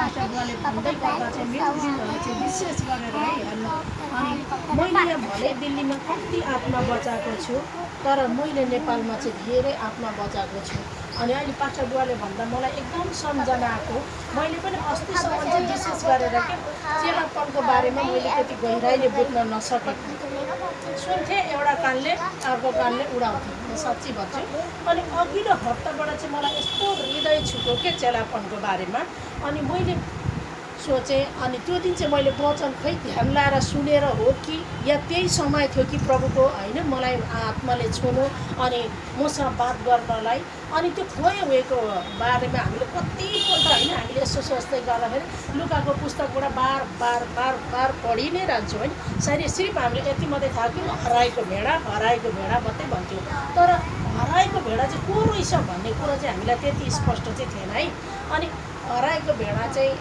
Pastor बुवाले भन्दै गर्दा चाहिँ मेरो गीतहरू चाहिँ विशेष गरेर है अनि मैले भले दिल्लीमा कति आत्मा बचाएको छु तर मैले नेपालमा चाहिँ धेरै आत्मा बचाएको छु। अनि अहिले पास्टर बुवाले भन्दा मलाई एकदम सम्झना आएको। मैले पनि अस्तिसम्म चाहिँ विशेष गरेर के चेलापनको बारेमा मैले त्यति गहिराइले बुझ्न नसकेको सुन्थेँ, एउटा कानले अर्को कानले उडाउँथेँ, म साँच्ची भन्छु। अनि अघिल्लो हप्ताबाट चाहिँ मलाई यस्तो हृदय छुट्यो के चेलापनको बारेमा। अनि मैले सोचेँ अनि त्यो दिन चाहिँ मैले वचन खै ध्यान लाएर सुनेर हो कि या त्यही समय थियो कि प्रभुको होइन मलाई आत्माले छुनु अनि मसँग बात गर्नलाई। अनि त्यो खोएको बारेमा हामीले कतिपल्ट होइन हामीले यसो सोच्दै गर्दाखेरि लुकाको पुस्तकबाट बार बार बार बार पढि नै रहन्छौँ होइन। सायद सिर्फ हामीले यति मात्रै थाहा कि हराएको भेडा मात्रै भन्थ्यौँ, तर हराएको भेडा चाहिँ को रहेछ भन्ने कुरो चाहिँ हामीलाई त्यति स्पष्ट चाहिँ थिएन है। अनि हराएको भेडा चाहिँ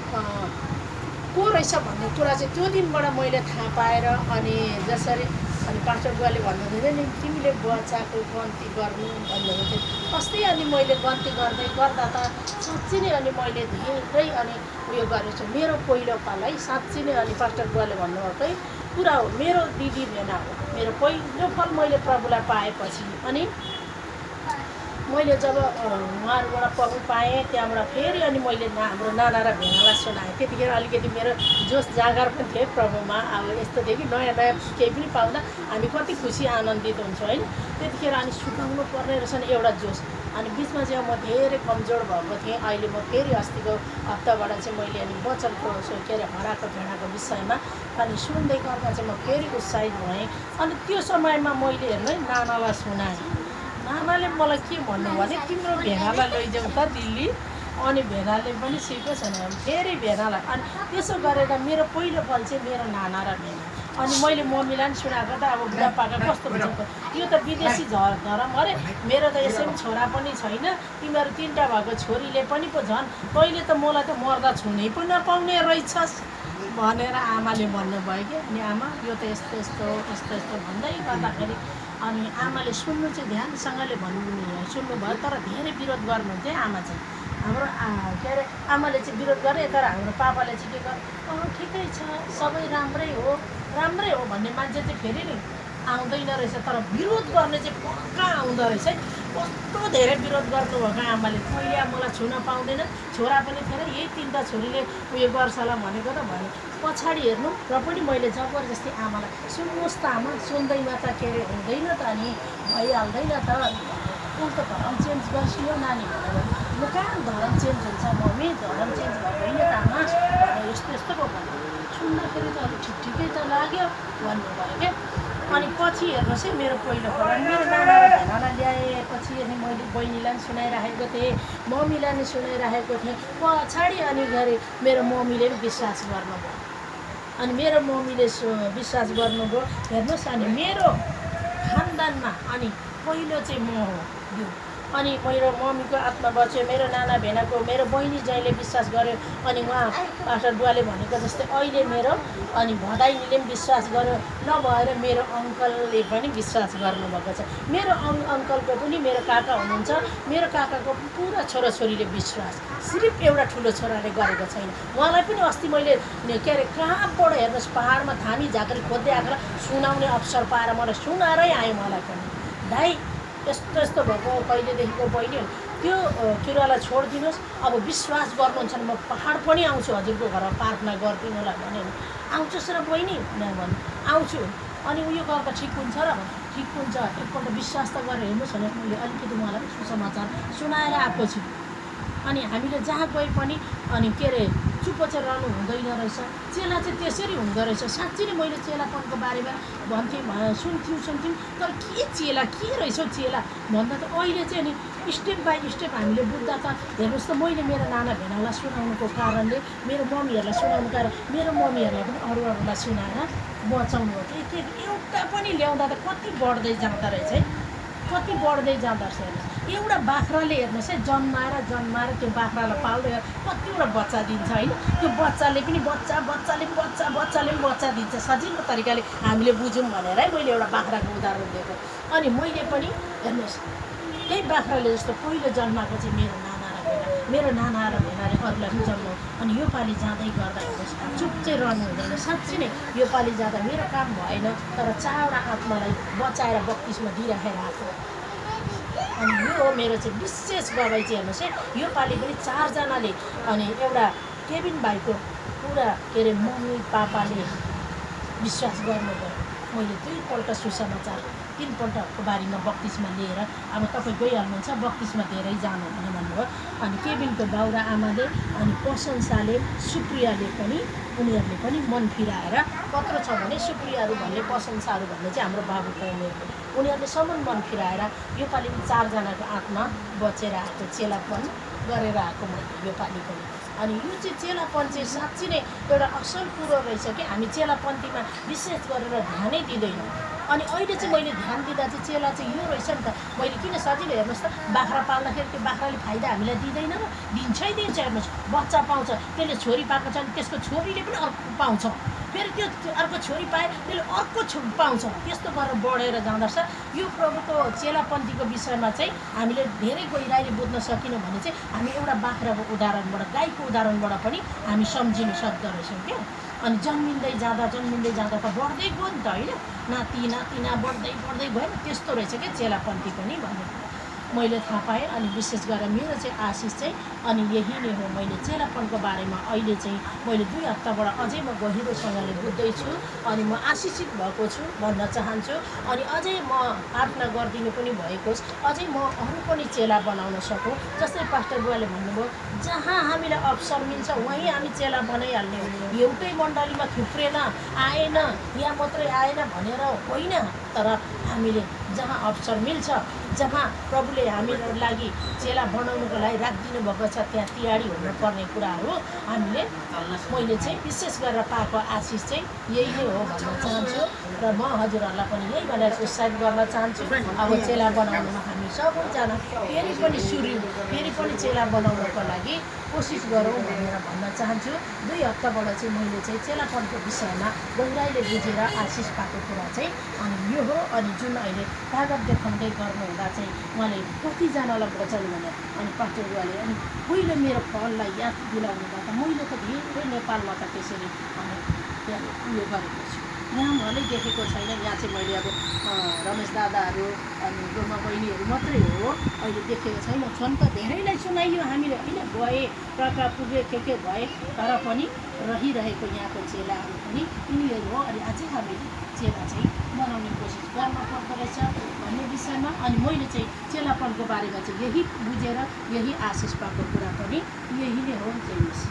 को रहेछ भन्ने कुरा चाहिँ त्यो दिनबाट मैले थाहा पाएर अनि जसरी अनि पास्टर बुवाले भन्नुहुँदैन नि तिमीले बच्चाको गन्ती गर्नु भन्नुहुन्थ्यो। अस्ति अनि मैले गन्ती गर्दै गर्दा त साँच्ची नै अनि मैले धेरै अनि उयो गरेको छु। मेरो पहिलो पाल है साँच्ची नै अनि पास्टर बुवाले भन्नुभएकै कुरा हो, मेरो दिदी भेना हो मेरो पहिलो फल मैले प्रभुलाई पाएपछि। अनि मैले जब उहाँहरूबाट प्रभु पाएँ त्यहाँबाट फेरि अनि मैले हाम्रो नाना र भेनालाई सुनाएँ। त्यतिखेर अलिकति मेरो जोस जाँगर पनि थियो प्रभुमा। अब यस्तो थियो कि नयाँ नयाँ केही पनि पाउँदा हामी कति खुसी आनन्दित हुन्छौँ होइन। त्यतिखेर अनि सुनाउनु पर्ने रहेछ नि एउटा जोस। अनि बिचमा चाहिँ म धेरै कमजोर भएको थिएँ। अहिले म फेरि अस्तिको हप्ताबाट चाहिँ मैले अनि वचनको के अरे हराएको भेडाको विषयमा अनि सुन्दै गर्दा चाहिँ म फेरि उत्साहित भएँ। अनि त्यो समयमा मैले हेर्नु नानालाई सुनाएँ। नानाले मलाई के भन्नु भने तिम्रो भेनालाई लैजाउँ त दिल्ली। अनि भेनाले पनि सिकेको छैन फेरि भेनालाई। अनि त्यसो गरेर मेरो पहिलो फल चाहिँ मेरो नाना र भेना। अनि मैले मम्मीलाई पनि सुनाएको त अब बुढापाका कस्तो हुन्छ यो त विदेशी धर्म अरे मेरो त यसै पनि छोरा पनि छैन, तिमीहरू 3टा भएको छोरीले पनि पो झन् तैँले त मलाई त मर्दा छुनै पनि नपाउने रहेछस् भनेर आमाले भन्नुभयो कि। अनि आमा यो त यस्तो यस्तो यस्तो यस्तो भन्दै गर्दाखेरि अनि आमाले सुन्नु चाहिँ ध्यानसँगले सुन्नुभयो तर धेरै विरोध गर्नुहुन्थ्यो आमा चाहिँ। हाम्रो के अरे आमाले चाहिँ विरोध गरे तर हाम्रो पापाले चाहिँ के गर्यो ठिकै छ सबै राम्रै हो भन्ने मान्छे चाहिँ फेरि नि आउँदैन रहेछ। तर विरोध गर्ने चाहिँ पक्का आउँदो रहेछ है। कस्तो धेरै विरोध गर्नुभएको आमाले। मैले मलाई छुन पाउँदैन, छोरा पनि थिएन, यही 3टा छोरीले उयो गर्छ होला भनेको त भने पछाडि हेर्नु र पनि मैले जबरजस्ती आमालाई सुन्नुहोस् त आमा सुन्दैन त के अरे हुँदैन त अनि भइहाल्दैन त उल्टो धर्म चेन्ज गर्छु यो नानी भनेर। म कहाँ धर्म चेन्ज हुन्छ मम्मी धर्म चेन्ज भएको होइन त आमा भनेर यस्तो यस्तो पो भन्यो। सुन्दाखेरि त अलिक ठिकै त लाग्यो भन्नुभयो क्या। अनि पछि हेर्नुहोस् है मेरो पहिलो फल मेरो नाना र भेनालाई ल्याएपछि अनि मैले बहिनीलाई पनि सुनाइराखेको थिएँ, मम्मीलाई पनि सुनाइराखेको थिएँ। पछाडि अनि गरे मेरो मम्मीले पनि विश्वास गर्नुभयो। अनि मेरो मम्मीले विश्वास गर्नुभयो। हेर्नुहोस् अनि मेरो खानदानमा अनि पहिलो चाहिँ म हो यो। अनि मेरो मम्मीको आत्मा बच्यो, मेरो नाना भेनाको मेरो बहिनी ज्वाइँले विश्वास गर्यो। अनि उहाँ पास्टर बुवाले भनेको जस्तै अहिले मेरो अनि भदाइनीले पनि विश्वास गर्यो, नभएर मेरो अङ्कलले पनि विश्वास गर्नुभएको छ। मेरो अङ्कलको पनि मेरो काका हुनुहुन्छ, मेरो काकाको पुरा छोराछोरीले विश्वास, सिर्फ एउटा ठुलो छोराले गरेको छैन। उहाँलाई पनि अस्ति मैले के अरे कहाँबाट हेर्नुहोस् पहाडमा धामी झाँक्री खोज्दै आएर सुनाउने अवसर पाएर मलाई सुनाएरै आयो। मलाई पनि दाइ यस्तो यस्तो भएको कहिलेदेखिको बहिनी त्यो किरालाई छोडिदिनुहोस्, अब विश्वास गर्नुहुन्छ भने म पहाड पनि आउँछु हजुरको घरमा प्रार्थना गरिदिनु होला भने आउँछस् र बहिनी भन्नु आउँछु। अनि उयो गर्दा ठिक हुन्छ र ठिक हुन्छ एकपल्ट विश्वास त गरेर हेर्नुहोस् भने मैले अलिकति उहाँलाई सुसमाचार सुनाएर आएको छु। अनि हामीले जहाँ गए पनि अनि के अरे चुप्पो चाहिँ रहनु हुँदैन रहेछ। चेला चाहिँ त्यसरी हुँदो रहेछ। साँच्चै नै मैले चेलापनको बारेमा भन्थेँ सुन्थ्यौँ तर के चेला के रहेछ चेला भन्दा त अहिले चाहिँ नि स्टेप बाई स्टेप हामीले बुझ्दा त हेर्नुहोस् त मैले मेरो नाना भेनालाई सुनाउनुको कारणले मेरो मम्मीहरूलाई सुनाउनु कारण मेरो मम्मीहरूलाई पनि अरूलाई सुनाएर बचाउनु हो। एउटा पनि ल्याउँदा त कति बढ्दै जाँदो रहेछ है, कति बढ्दै जाँदो रहेछ। एउटा बाख्राले हेर्नुहोस् है जन्माएर त्यो बाख्रालाई पाल्दै कतिवटा बच्चा दिन्छ होइन। त्यो बच्चाले पनि बच्चाले पनि बच्चा दिन्छ। सजिलो तरिकाले हामीले बुझौँ भनेर है मैले एउटा बाख्राको उदाहरण दिएको। अनि मैले पनि हेर्नुहोस् त्यही बाख्राले जस्तो पहिलो जन्माएको चाहिँ मेरो नाना र भेना मेरो नाना र भेनाले अरूलाई बुझाउनु। अनि योपालि जाँदै गर्दा हेर्नुहोस् चुप चाहिँ रहनु हुँदैन। साँच्ची नै योपालि जाँदा मेरो काम भएन, तर 4वटा आत्मालाई बचाएर बत्तिसमा दिइराखेर आएको। अनि यो हो मेरो चाहिँ विशेष गवाई चाहिँ हेर्नुहोस् है, योपालि पनि 4जनाले अनि एउटा केबिन भाइको पुरा के अरे मम्मी पापाले विश्वास गर्नुभयो। मैले 2पल्ट सुसमाचार 3पल्टको बारेमा बत्तिसमा लिएर अब तपाईँ गइहाल्नुहुन्छ, बत्तिसमा धेरै जानुहुने भन्नुभयो। अनि केबिनको बाउ र आमाले अनि प्रशंसाले सुप्रियाले पनि उनीहरूले पनि मन फिराएर कत्रो छ भने सुप्रियाहरू भन्ने प्रशंसाहरू भन्ने चाहिँ हाम्रो बाबुको उनीहरूले सम्म मन फिराएर योपालि 4जनाको आत्मा बचेर आएको, चेलापन गरेर आएको मैले योपालि पनि। अनि यो चाहिँ चेलापन चाहिँ साँच्ची नै एउटा असल कुरो रहेछ कि हामी चेलापन्थीमा विशेष गरेर ध्यानै दिँदैनौँ। अनि अहिले चाहिँ मैले ध्यान दिँदा चाहिँ चेला चाहिँ यो रहेछ नि त। मैले किन सजिलो हेर्नुहोस् त, बाख्रा पाल्दाखेरि त्यो बाख्राले फाइदा हामीलाई दिँदैन र दिन्छै दिन्छ। हेर्नुहोस् बच्चा पाउँछ, त्यसले छोरी पाएको छ भने त्यसको छोरीले पनि अर्को पाउँछ, फेरि त्यो अर्को छोरी पाए त्यसले अर्को पाउँछ, त्यस्तो गरेर बढेर जाँदो रहेछ। यो प्रभुको चेलापन्थीको विषयमा चाहिँ हामीले धेरै गहिराइले बुझ्न सकिनौँ भने चाहिँ हामी एउटा बाख्राको उदाहरणबाट, गाईको उदाहरणबाट पनि हामी सम्झिनु सक्दो रहेछौँ क्या। अनि जन्मिँदै जाँदा त बढ्दै गयो नि त होइन, नाति नातिना बढ्दै गयो। त्यस्तो रहेछ क्या चेलापन्थी पनि भन्ने मैले थाहा पाएँ। अनि विशेष गरेर मेरो चाहिँ आशिष चाहिँ अनि यही नै हो। मैले चेलापनको बारेमा अहिले चाहिँ मैले 2 हप्ताबाट अझै म गहिरोसँगले बुझ्दैछु अनि म आशिषित भएको छु भन्न चाहन्छु। अनि अझै म प्रार्थना गरिदिनु पनि भएको छ, अझै म अरू पनि चेला बनाउन सकौँ। जस्तै पास्टर बुवाले भन्नुभयो, जहाँ हामीलाई अवसर मिल्छ वहीँ हामी चेला बनाइहाल्ने हो। एउटै मण्डलीमा थुप्रेन आएन, यहाँ मात्रै आएन भनेर होइन, तर हामीले जहाँ अवसर मिल्छ, जहाँ प्रभुले हाम्रो लागि चेला बनाउनुको लागि राखिदिनु भएको छ, त्यहाँ तयारी हुनुपर्ने कुराहरू हामीले मैले चाहिँ विशेष गरेर पाएको आशिष चाहिँ यही नै हो भन्न चाहन्छु। र म हजुरहरूलाई पनि यही भनेर उत्साहित गर्न चाहन्छु। अब चेला बनाउनुमा हामी सबैजना फेरि पनि चेला बनाउनको लागि कोसिस गरौँ भनेर भन्न चाहन्छु। 2 हप्ताबाट चाहिँ मैले चाहिँ चेलापनको विषयमा गहिराइले बुझेर आशिष पाएको कुरा चाहिँ अनि यो हो। अनि जुन अहिले कागज देखाउँदै गर्नुहुँदा चाहिँ उहाँले कतिजनालाई बचाउनु भने अनि पास्टर बुवाले अनि पहिले मेरो फललाई याद दिलाउनु गर्दा मैले त धेरै नेपालमा त त्यसरी त्यहाँ उयो गरेको छु, नामहरूले देखेको छैन। यहाँ चाहिँ मैले अब रमेश दादाहरू अनि गोमा बहिनीहरू मात्रै हो अहिले देखेको छैन। छन् त धेरैलाई सुनाइयो हामीले होइन, गए प्रका पुगे के भए, तर पनि रहिरहेको यहाँको चेलाहरू पनि यिनीहरू हो। अनि अझै हामीले चेला चाहिँ बनाउने कोसिस गर्नुपर्दो रहेछ भन्ने विषयमा अनि मैले चाहिँ चेलापनको बारेमा चाहिँ यही बुझेर यही आशिष पाएको कुरा पनि यही नै हो। जय मसीह।